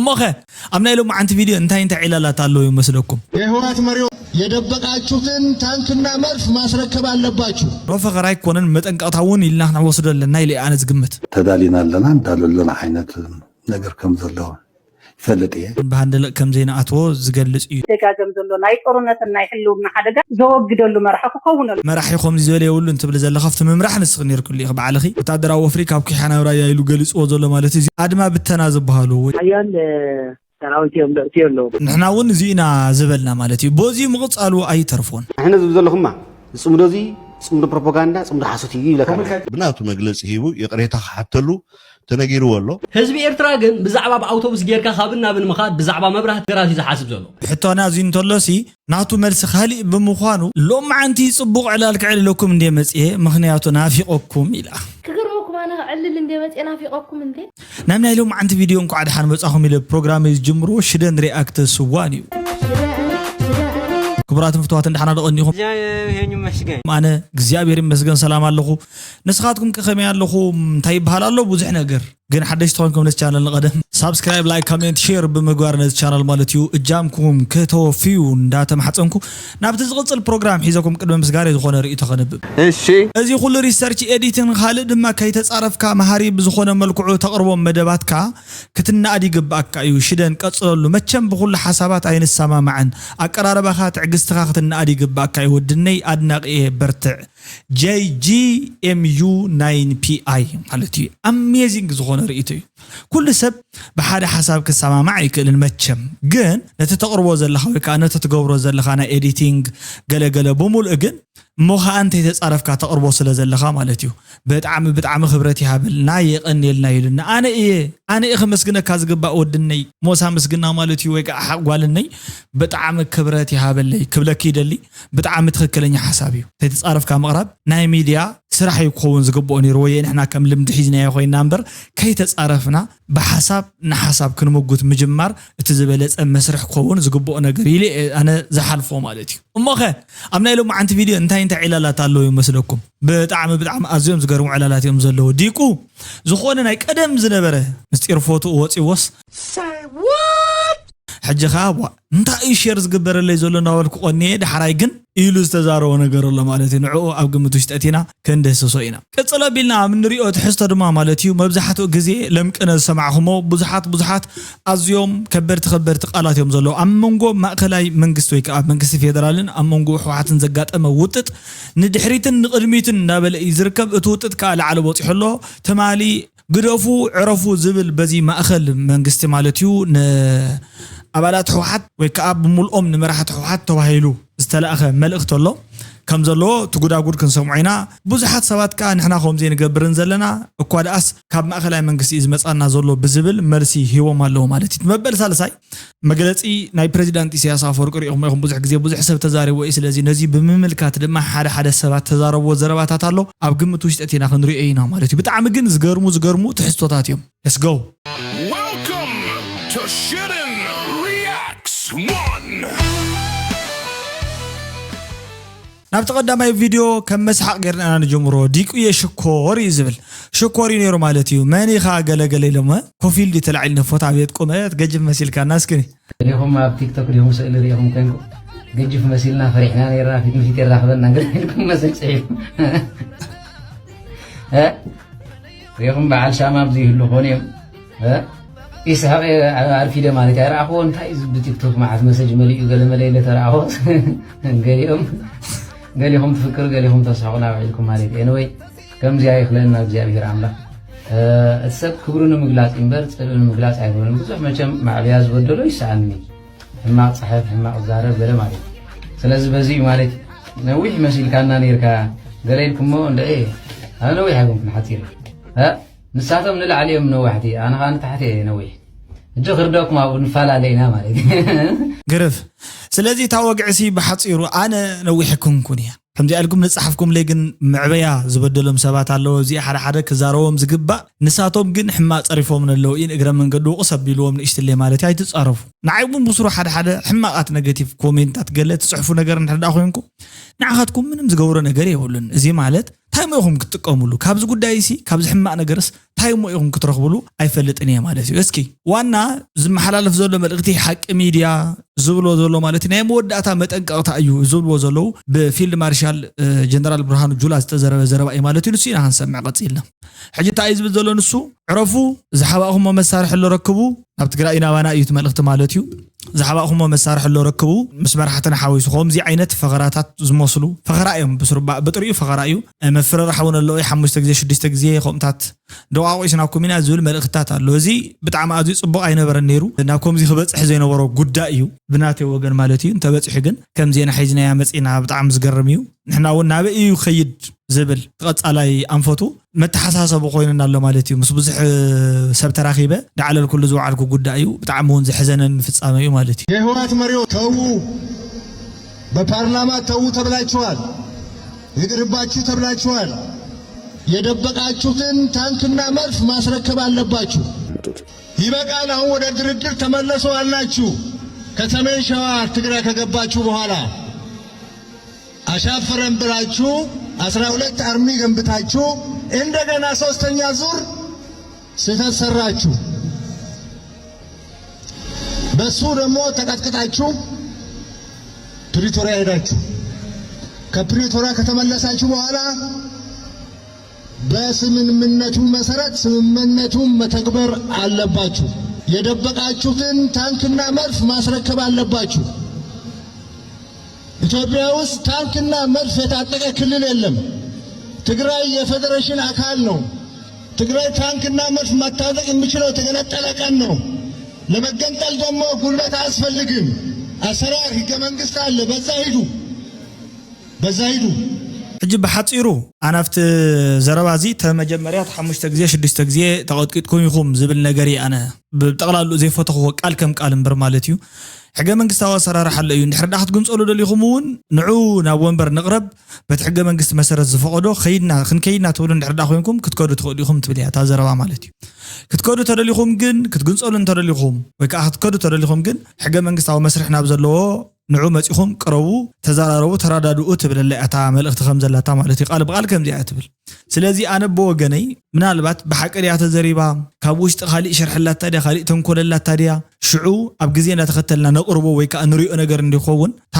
እሞኸ ኣብ ናይ ሎማዓንቲ ቪድዮ እንታይ እንታይ ዕላላት ኣለዉ ይመስለኩም? የህወሓት መሪዎች የደበቃችሁትን ታንክና መድፍ ማስረከብ አለባችሁ። ሮፈኸር ኣይኮነን፣ መጠንቀቕታ እውን ኢልና ክንወስዶ ኣለና ኢለ ኣነ ዝግምት። ተዳሊና ኣለና እንዳለሎና ዓይነት ነገር ከም ዘለዎ ይፈልጥ እየ። ብሃንደለቕ ከም ዘይንኣትዎ ዝገልጽ እዩ። ደጋገም ዘሎ ናይ ጦርነትን ናይ ሕልውና ሓደጋ ዘወግደሉ መርሓ ክኸውን ኣሎ። መራሒ ከምዚ ዝበለ የብሉን ትብሊ ዘለኻ ኣብቲ ምምራሕ ንስኺ ነይርክሉ ኢኺ ባዕልኺ። ወታደራዊ ወፍሪ ካብ ኪሓ ናብ ራያ ኢሉ ገሊፅዎ ዘሎ ማለት እዩ። ኣድማ ብተና ዝበሃሉ ወይ ሓያል ሰራዊት እዮም ደእትዮ ኣለዉ። ንሕና እውን እዚ ኢና ዝበልና ማለት እዩ። በዚ ምቕፃሉ ኣይተርፎን። ንሕነ ዝብል ዘለኹማ ዝፅምዶ እዚ ፅምዶ ፕሮፓጋንዳ ፅምዶ ሓሶት እዩ ይብለካ። ብናቱ መግለፂ ሂቡ ይቕሬታ ክሓተሉ ተነጊርዎ ኣሎ። ህዝቢ ኤርትራ ግን ብዛዕባ ብኣውቶቡስ ጌርካ ካብን ናብን ምኻድ ብዛዕባ መብራህቲ ነገራት እዩ ዝሓስብ ዘሎ። ሕቶና እዚ እንተሎሲ ናቱ መልሲ ካሊእ ብምዃኑ ሎማዓንቲ ፅቡቕ ዕላል ክዕልለኩም እንድየ መፅየ ምኽንያቱ ናፊቐኩም ኢላ። ክገርመኩም ኣነ ክዕልል እንድየ መፅየ ናፊቐኩም እንዴ። ናብ ናይ ሎማዓንቲ ቪድዮ እንኳዕ ደሓን መፃኹም ኢለ ፕሮግራመይ ዝጅምርዎ ሽደን ሪኣክተስ ዋን እዩ። ክቡራትን ፍትዋትን ደሓና ዶ ቀኒኹም? ኣነ እግዚኣብሔር ይመስገን ሰላም ኣለኹ። ንስኻትኩም ከ ከመይ ኣለኹም? እንታይ ይበሃል ኣሎ ብዙሕ ነገር። ግን ሓደሽቲ ኾንኩም ነዚ ቻነል ንቐደም ሳብስክራይብ፣ ላይክ፣ ኮሜንት፣ ሼር ብምግባር ነዚ ቻነል ማለት እዩ እጃምኩም ከተወፍዩ እንዳተማሕፀንኩ ናብቲ ዝቕፅል ፕሮግራም ሒዘኩም ቅድሚ ምስጋር ዝኾነ ርእይቶ ከንብብ። እሺ። እዚ ኩሉ ሪሰርች ኤዲትን ካልእ ድማ ከይተፃረፍካ መሃሪ ብዝኾነ መልክዑ ተቕርቦም መደባትካ ክትነኣድ ይግብኣካ እዩ። ሽደን ቀፅለሉ። መቸም ብኹሉ ሓሳባት ኣይንሰማማዕን። ኣቀራርባኻ ትዕግስትኻ ክትነኣድ ይግብኣካ እዩ። ወድነይ ኣድናቒ እየ በርትዕ። ጀይ ጂ ኤም ዩ ናይን ፒ ኣይ ማለት እዩ። ኣሜዚንግ ዝኾነ ርእይቶ እዩ። ኩሉ ሰብ ብሓደ ሓሳብ ክሰማማዕ ኣይክእልን መቸም። ግን ነቲ ተቕርቦ ዘለኻ ወይ ከዓ ነቲ ትገብሮ ዘለኻ ናይ ኤዲቲንግ ገለገለ ብምሉእ ግን እሞ ኸዓ እንተይተፃረፍካ ተቕርቦ ስለ ዘለኻ ማለት እዩ። ብጣዕሚ ብጣዕሚ ክብረት ይሃበልና የቐንየልና ኢሉና። ኣነ እየ ኣነ እየ ከመስግነካ ዝግባእ ወድነይ ሞሳ ምስግና ማለት እዩ ወይ ከዓ ሓ- ጓልነይ ብጣዕሚ ክብረት ይሃበለይ ክብለኪ ይደሊ። ብጣዕሚ ትኽክለኛ ሓሳብ እዩ። ተይተፃረፍካ ምቕራብ ናይ ሚድያ ስራሕ እዩ ክኸውን ዝግብኦ ነይሩ። ወይ ንሕና ከም ልምዲ ሒዝናዮ ኮይና እምበር ከይተፃረፍና ብሓሳብ ንሓሳብ ክንምጉት ምጅማር እቲ ዝበለፀ መስርሕ ክኸውን ዝግብኦ ነገር ኢለ እየ ኣነ ዝሓልፎ ማለት እዩ። እሞኸ ኣብ ናይ ሎማዓንቲ ቪድዮ እንታይ እንታይ ዕላላት ኣለዉ ይመስለኩም? ብጣዕሚ ብጣዕሚ ኣዝዮም ዝገርሙ ዕላላት እዮም ዘለዉ። ዲቁ ዝኾነ ናይ ቀደም ዝነበረ ምስጢር ፎቶኡ ወፂዎስ ሕጂ ኸዓ ቧእ እንታይ እዩ ሼር ዝግበረለይ ዘሎ እናበልኩ ቆኒየ፣ ዳሕራይ ግን ኢሉ ዝተዛረቦ ነገር ኣሎ ማለት እዩ። ንዕኡ ኣብ ግምት ውሽጢ ኣእቲና ክንድህስሶ ኢና። ቅፅል ኣቢልና ኣብ እንሪኦ ትሕዝቶ ድማ ማለት እዩ መብዛሕትኡ ግዜ ለምቅነ ዝሰማዕኹሞ ብዙሓት ብዙሓት ኣዝዮም ከበድቲ ከበድቲ ቃላት እዮም ዘለዉ። ኣብ መንጎ ማእኸላይ መንግስቲ ወይ ከዓ መንግስቲ ፌደራልን ኣብ መንጎ ህወሓትን ዘጋጠመ ውጥጥ ንድሕሪትን ንቕድሚትን እናበለ እዩ ዝርከብ። እቲ ውጥጥ ከዓ ላዕሊ በፂሑ ኣሎ። ትማሊ ግደፉ ዕረፉ ዝብል በዚ ማእኸል መንግስቲ ማለት እዩ ንኣባላት ህወሓት ወይ ከዓ ብምልኦም ንመራሕቲ ህወሓት ተባሂሉ ዝተላእኸ መልእኽቲ ኣሎ ከም ዘለዎ እቲ ጉዳጉድ ክንሰምዖ ኢና። ብዙሓት ሰባት ከዓ ንሕና ከምዚ ንገብርን ዘለና እኳ ደኣስ ካብ ማእኸላይ መንግስቲ እዩ ዝመፃና ዘሎ ብዝብል መልሲ ሂቦም ኣለዉ ማለት እዩ። መበል ሳልሳይ መግለፂ ናይ ፕሬዚዳንት ኢሳያስ ኣፈወርቂ ሪኢኹም ኢኹም። ብዙሕ ግዜ ብዙሕ ሰብ ተዛሪቦ እዩ። ስለዚ ነዚ ብምምልካት ድማ ሓደ ሓደ ሰባት ተዛረብዎ ዘረባታት ኣሎ። ኣብ ግምት ውሽጠት ኢና ክንሪኦ ኢና ማለት እዩ። ብጣዕሚ ግን ዝገርሙ ዝገርሙ ትሕዝቶታት እዮም። Let's go። Welcome to Shitten Reacts one። ናብቲ ቀዳማይ ቪድዮ ከም መስሓቕ ጌርና ኢና ንጀምሮ። ዲቁየ ሽኮር እዩ ዝብል። ሽኮር እዩ ነይሩ ማለት እዩ። መን ኢኻ ገለገለ ኢሎሞ ኮፍ ኢሉ ድዩ ተላዒሉ ነፎት ኣቤት ቁመት ገጅፍ መሲልካና እስክኒ። ገሊኹም ኣብ ቲክቶክ ዲኹም ስእሊ ሪኢኹም ኮንኩም ገጅፍ መሲልና ፈሪሕና ነይርና ፊት ንፊት የራኽበና ገለ ኢልኩም መሰል ጽሒፉ እ ሪኢኹም በዓል ሻማ ኣብዚ ይህሉ ኾን እዮም እ ኢስሐቅ ኣርፊደ ማለት ኣይረኣኽዎ እንታይ እዩ ብቲክቶክ መዓት መሰጅ መሊኡ ገለ መለ ኢለ ተረኣኽዎ ገሊኦም ገሊኹም ትፍክሩ ገሊኹም ተስሕቑ ናብ ዒልኩም ማለት እዩ ኤንወይ ከምዚኣ ይኽለና እግዚኣብሔር ኣምላኽ እቲ ሰብ ክብሩ ንምግላፅ እምበር ፅልኡ ንምግላፅ ኣይኮነን ብዙሕ መቸም ማዕብያ ዝበደሎ ይሰኣንኒ ሕማቕ ፅሕፍ ሕማቕ ዛረብ ገለ ማለት እዩ ስለዚ በዚ እዩ ማለት ነዊሕ መሲልካና ነይርካ ገለ ኢልኩሞ እንድዒ ኣነ ነዊሕ ኣይኮንኩን ሓፂር ንሳቶም ንላዕሊ እዮም ነዋሕቲ ኣነ ከዓ ንታሕቲ እየ ነዊሕ እጆ ክርደኩም ኣብኡ ንፈላለ ኢና ማለት እዩ ግርፍ ስለዚ እታ ወግዕሲ ብሓፂሩ ኣነ ነዊሕ ኣይኮንኩን እየ ከምዚኣ ኢልኩም ንጽሓፍኩምለይ ግን መዕበያ ዝበደሎም ሰባት ኣለዉ። እዚኣ ሓደ ሓደ ክዛረቦም ዝግባእ፣ ንሳቶም ግን ሕማቕ ጸሪፎም ኣለዉ። ኢን እግረ መንገዱ ቅስ ኣቢልዎም ንእሽትለይ ማለት እዩ። ኣይትጻረፉ። ንዓይ እውን ብስሩ ሓደ ሓደ ሕማቓት ኔጌቲቭ ኮሜንታት ገለ ትጽሕፉ ነገር እንድሕር ደኣ ኮይንኩም ንዓኻትኩም ምንም ዝገብሮ ነገር የብሉን። እዚ ማለት እንታይ እሞ ኢኹም ክትጥቀሙሉ? ካብዚ ጉዳይ ሲ ካብዚ ሕማቕ ነገርስ እንታይ እሞ ኢኹም ክትረኽብሉ? ኣይፈልጥን እየ ማለት እዩ። እስኪ ዋና ዝመሓላለፍ ዘሎ መልእኽቲ ሓቂ ሚድያ ዝብሎ ዘሎ ማለት ናይ መወዳእታ መጠንቀቕታ እዩ ዝብልዎ ዘለዉ ብፊልድ ማርሻል ጀነራል ብርሃኑ ጁላ ዝተዘረበ ዘረባ እዩ ማለት እዩ። ንሱ ኢና ክንሰምዕ ቀፂልና። ሕጂ እንታይ እዩ ዝብል ዘሎ ንሱ? ዕረፉ፣ ዝሓባእኹሞ መሳርሒ ኣሎ ረክቡ። ናብ ትግራይ ናባና እዩ እቲ መልእኽቲ ማለት እዩ። ዝሓባእኹሞ መሳርሒ ኣሎ ረክቡ፣ ምስ መራሕትና ሓዊሱ። ከምዚ ዓይነት ፈኸራታት ዝመስሉ ፈኸራ እዮም ብስሩ ብጥሪኡ ፈኸራ እዩ። መፍረራሕ እውን ኣለዎ። ሓሙሽተ ግዜ ሽዱሽተ ግዜ ከምኡታት ደዋቑ ስናኩም ኢና ዝብል መልእኽትታት ኣሎ። እዚ ብጣዕሚ ኣዝዩ ጽቡቕ ኣይነበረን ነይሩ። ናብ ከምዚ ክበጽሕ ዘይነበሮ ጉዳይ እዩ ብናተይ ወገን ማለት እዩ። እንተበጺሑ ግን ከም ዜና ሒዝናያ መጺና ብጣዕሚ ዝገርም እዩ። ንሕና እውን ናበይ እዩ ከይድ ዝብል ቀጻላይ ኣንፈቱ መተሓሳሰቢ ኮይኑና ኣሎ ማለት እዩ። ምስ ብዙሕ ሰብ ተራኺበ ዳዕለል ኩሉ ዝወዓልኩ ጉዳይ እዩ። ብጣዕሚ እውን ዘሕዘነኒ ፍጻመ እዩ ማለት እዩ። የህወሓት መሪዎች ተዉ፣ በፓርላማ ተዉ ተብላችኋል። ይቅርባችሁ ተብላችኋል። የደበቃችሁትን ታንክና መድፍ ማስረከብ አለባችሁ። ይበቃል፣ አሁን ወደ ድርድር ተመለሱ አልናችሁ። ከሰሜን ሸዋ ትግራይ ከገባችሁ በኋላ አሻፈረን ብላችሁ አስራ ሁለት አርሚ ገንብታችሁ እንደገና ሶስተኛ ዙር ስህተት ሰራችሁ። በሱ ደግሞ ተቀጥቅጣችሁ ፕሪቶሪያ ሄዳችሁ ከፕሪቶሪያ ከተመለሳችሁ በኋላ በስምምነቱ መሰረት ስምምነቱን መተግበር አለባችሁ። የደበቃችሁትን ታንክና መድፍ ማስረከብ አለባችሁ። ኢትዮጵያ ውስጥ ታንክና መድፍ የታጠቀ ክልል የለም። ትግራይ የፌዴሬሽን አካል ነው። ትግራይ ታንክና መድፍ መታጠቅ የሚችለው የተገነጠለ ቀን ነው። ለመገንጠል ደግሞ ጉልበት አያስፈልግም። አሰራር፣ ህገ መንግስት አለ። በዛ ሂዱ፣ በዛ ሂዱ። ሕጂ ብሓፂሩ ኣናብቲ ዘረባ እዚ ተመጀመርያ ሓሙሽተ ግዜ ሽዱሽተ ግዜ ተቐጥቂጥኩም ኢኹም ዝብል ነገር እዩ። ኣነ ብጠቕላሉ ዘይፈተኽዎ ቃል ከም ቃል እምበር ማለት እዩ። ሕገ መንግስታዊ ኣሰራርሓ ኣሎ እዩ። እንድሕር ዳ ክትግንፀሉ ደሊኹም እውን ንዑ ናብ ወንበር ንቕረብ፣ በቲ ሕገ መንግስቲ መሰረት ዝፈቐዶ ከይድና ክንከይድና ትብሉ እንድሕር ዳ ኮይንኩም ክትከዱ ትኽእሉ ኢኹም ትብል እያ እታ ዘረባ ማለት እዩ። ክትከዱ ተደሊኹም ግን ክትግንፀሉ እንተደሊኹም ወይ ከዓ ክትከዱ ተደሊኹም ግን ሕገ መንግስታዊ መስርሕ ናብ ዘለዎ ንዑ መፂኹም ቅረቡ፣ ተዘራረቡ፣ ተረዳድኡ ትብል ኣላ እታ መልእኽቲ ከም ዘላታ ማለት እዩ። ቃል ብቃል ከምዚኣ ትብል። ስለዚ ኣነ ብወገነይ ምናልባት ብሓቂ ድያ ተዘሪባ፣ ካብ ውሽጢ ካሊእ ሸርሒ ኣላታ ድያ፣ ካሊእ ተንኮል ኣላታ ድያ፣ ሽዑ ኣብ ግዜ እንዳተኸተልና ነቕርቦ ወይ ከዓ ንሪኦ ነገር እንዲኸውን እታ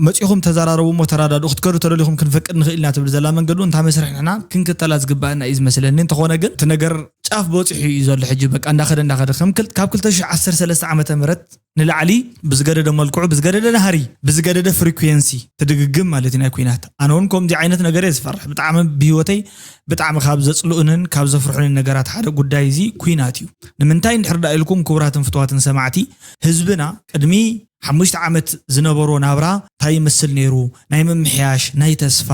መፂኹም ተዘራረቡ እሞ ተረዳድኡ፣ ክትከዱ ተደሊኹም ክንፈቅድ ንኽእል ኢና ትብል ዘላ መንገዲ እውን እታ መስርሕ ንሕና ክንክተላ ዝግባኣና እዩ ዝመስለኒ። እንተኾነ ግን እቲ ነገር ጫፍ በፂሑ እዩ ዘሎ። ሕጂ በቃ እንዳኸደ እንዳኸደ ከም ክል- ካብ ክልተ ሽሕ ዓሰርተ ሰለስተ ዓመተ ምህረት ንላዕሊ ብዝገደደ መልክዑ ብዝገደደ ናህሪ ብዝገደደ ፍሪኩንሲ ትድግግም ማለት እዩ ናይ ኩናት። ኣነ እውን ከምዚ ዓይነት ነገር እየ ዝፈርሕ። ብጣዕሚ ብህይወተይ ብጣዕሚ ካብ ዘፅልኡንን ካብ ዘፍርሑንን ነገራት ሓደ ጉዳይ እዚ ኩናት እዩ። ንምንታይ እንድሕር ዳ ኢልኩም ክቡራትን ፍትዋትን ሰማዕቲ፣ ህዝብና ቅድሚ ሓሙሽተ ዓመት ዝነበሮ ናብራ እንታይ ይመስል ነይሩ? ናይ ምምሕያሽ፣ ናይ ተስፋ፣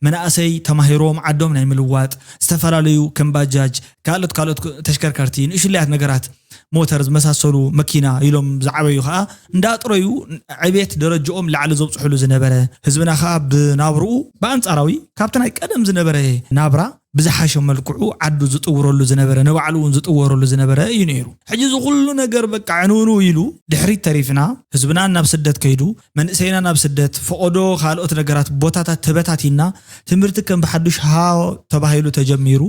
መናእሰይ ተማሂሮም ዓዶም ናይ ምልዋጥ፣ ዝተፈላለዩ ከም ባጃጅ፣ ካልኦት ካልኦት ተሽከርከርቲ፣ ንእሽለያት ነገራት ሞተር ዝመሳሰሉ መኪና ኢሎም ዝዓበዩ ከዓ እንዳጥረዩ ዕቤት ደረጃኦም ላዕሊ ዘብፅሕሉ ዝነበረ፣ ህዝብና ከዓ ብናብርኡ ብኣንፃራዊ ካብቲ ናይ ቀደም ዝነበረ ናብራ ብዝሓሸ መልክዑ ዓዱ ዝጥውረሉ ዝነበረ፣ ንባዕሉ እውን ዝጥወረሉ ዝነበረ እዩ ነይሩ። ሕጂ እዚ ኩሉ ነገር በቃ ዕንውንው ኢሉ ድሕሪት ተሪፍና፣ ህዝብና ናብ ስደት ከይዱ፣ መንእሰይና ናብ ስደት፣ ፈቐዶ ካልኦት ነገራት ቦታታት ተበታቲና፣ ትምህርቲ ከም ብሓዱሽ ሃ ተባሂሉ ተጀሚሩ፣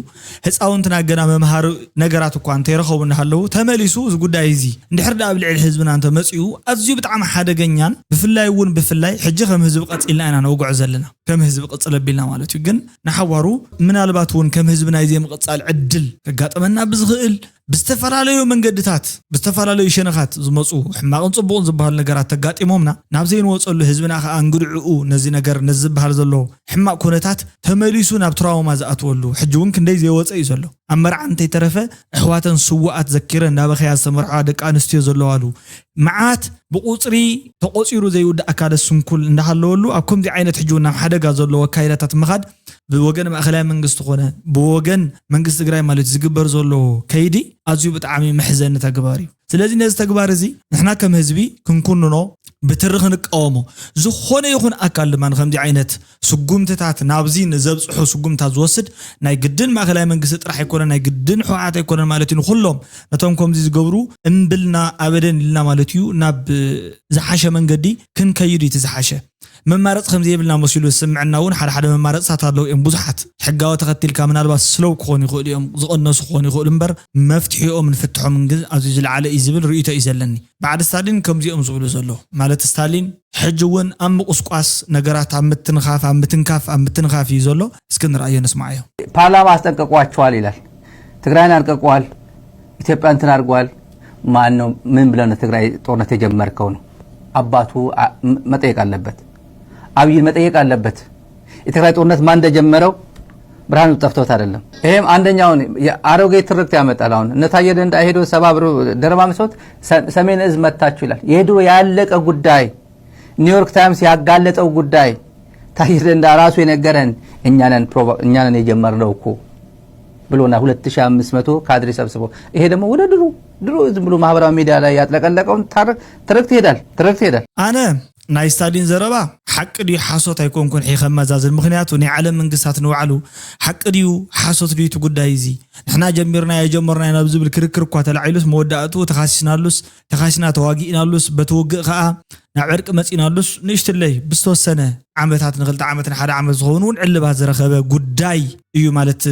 ህፃውንትና ገና መምሃሪ ነገራት እኳ እንተይረኸቡ እናሃለዉ፣ ተመሊሱ እዚ ጉዳይ እዚ እንድሕር ደኣ ኣብ ልዕሊ ህዝብና እንተመፂኡ ኣዝዩ ብጣዕሚ ሓደገኛን ብፍላይ እውን ብፍላይ ሕጂ ከም ህዝቢ ቀፂልና ኢና ነውግዖ ዘለና። ከም ህዝቢ ቅፅል ኣቢልና ማለት እዩ። ግን ንሓዋሩ ምናልባት እውን ከም ህዝቢ ናይ ዘይምቕፃል ዕድል ከጋጥመና ብዝኽእል ብዝተፈላለዩ መንገድታት ብዝተፈላለዩ ሸነኻት ዝመፁ ሕማቕን ፅቡቕን ዝበሃሉ ነገራት ተጋጢሞምና ናብ ዘይንወፀሉ ህዝብና ከዓ እንግድዕኡ ነዚ ነገር ነዚ ዝበሃል ዘሎ ሕማቕ ኩነታት ተመሊሱ ናብ ትራውማ ዝኣትወሉ ሕጂ እውን ክንደይ ዘይወፀ እዩ ዘሎ። ኣብ መርዓ እንተይተረፈ ኣሕዋተን ስውኣት ዘኪረ እንዳበኸያ ዝተመርዓዋ ደቂ ኣንስትዮ ዘለዋሉ መዓት ብቁፅሪ ተቆፂሩ ዘይውዳእ ኣካለ ስንኩል እንዳሃለወሉ ኣብ ከምዚ ዓይነት ሕጂ እውን ናብ ሓደጋ ዘለዎ ኣካይዳታት ምኻድ ብወገን ማእኸላይ መንግስቲ ኮነ ብወገን መንግስቲ ትግራይ ማለት ዝግበር ዘሎ ከይዲ ኣዝዩ ብጣዕሚ መሕዘኒ ተግባር እዩ። ስለዚ ነዚ ተግባር እዚ ንሕና ከም ህዝቢ ክንኩንኖ፣ ብትሪ ክንቃወሞ፣ ዝኾነ ይኹን ኣካል ድማ ንከምዚ ዓይነት ስጉምትታት፣ ናብዚ ንዘብፅሑ ስጉምታት ዝወስድ፣ ናይ ግድን ማእከላይ መንግስቲ ጥራሕ ኣይኮነን፣ ናይ ግድን ህወሓት ኣይኮነን ማለት እዩ። ንኩሎም ነቶም ከምዚ ዝገብሩ እምብልና ኣበደን ኢልና ማለት እዩ ናብ ዝሓሸ መንገዲ ክንከይድ እዩ እቲ ዝሓሸ። መማረፂ ከም ዘይብልና መሲሉ ዝስምዐና እውን ሓደ ሓደ መማረፅታት ኣለዉ እዮም። ብዙሓት ሕጋዊ ተኸቲልካ ምናልባት ስለው ክኾኑ ይኽእሉ እዮም፣ ዝቐነሱ ክኾኑ ይኽእሉ እምበር፣ መፍትሒኦምን ፍትሖምን ግን ኣዝዩ ዝለዓለ እዩ ዝብል ርእይቶ እዩ ዘለኒ። በዓል ስታሊን ከምዚኦም ዝብሉ ዘለዉ፣ ማለት ስታሊን ሕጂ እውን ኣብ ምቁስቋስ ነገራት፣ ኣብ ምትንኻፍ፣ ኣብ ምትንካፍ፣ ኣብ ምትንኻፍ እዩ ዘሎ። እስኪ ንርኣዮ፣ ንስማዓዮ። ፓርላማ አስጠንቅቋቸዋል ይላል። ትግራይን አርቅቋል፣ ኢትዮጵያ እንትን አድርጓል። ማን ነው ምን ብለው ነው ትግራይ ጦርነት የጀመርከው ነው? አባቱ አ- ም- መጠየቅ አለበት። አብይን መጠየቅ አለበት። የትግራይ ጦርነት ማን እንደጀመረው ብርሃኑ ጠፍቶት አይደለም። ይሄም አንደኛውን የአሮጌ ትርክት ያመጣል። አሁን እነ ታየ ደንዳ ሄዶ ሰባብሮ ደረማምሶት ሰ- ሰሜን እዝ መታችሁ ይላል። የድሮ ያለቀ ጉዳይ፣ ኒውዮርክ ታይምስ ያጋለጠው ጉዳይ፣ ታየ ደንዳ ራሱ የነገረን እኛንን ፕሮቫ- እኛንን የጀመርነው እኮ ብሎና ሁለት ሺህ አምስት መቶ ካድሬ ሰብስቦ። ይሄ ደግሞ ወደ ድሮ ድሮ ዝም ብሎ ማህበራዊ ሚዲያ ላይ ያጥለቀለቀውን ታረ- ትርክት ይሄዳል ትርክት ይሄዳል። ኣነ ናይ ስታሊን ዘረባ ሓቂ ድዩ ሓሶት ኣይኮንኩን ሕ ከመዛዝን። ምክንያቱ ናይ ዓለም መንግስታት ንባዕሉ ሓቂ ድዩ ሓሶት ድዩ እቲ ጉዳይ እዚ፣ ንሕና ጀሚርና የጀመርና ናብ ዝብል ክርክር እኳ ተላዒሉስ፣ መወዳእትኡ ተኻሲስናሉስ፣ ተኻሲስና ተዋጊእናሉስ፣ በቲ ውግእ ከዓ ናብ ዕርቂ መፂናሉስ፣ ንእሽትለይ ብዝተወሰነ ዓመታት፣ ንክልተ ዓመት ንሓደ ዓመት ዝኸውን እውን ዕልባት ዝረኸበ ጉዳይ እዩ። ማለት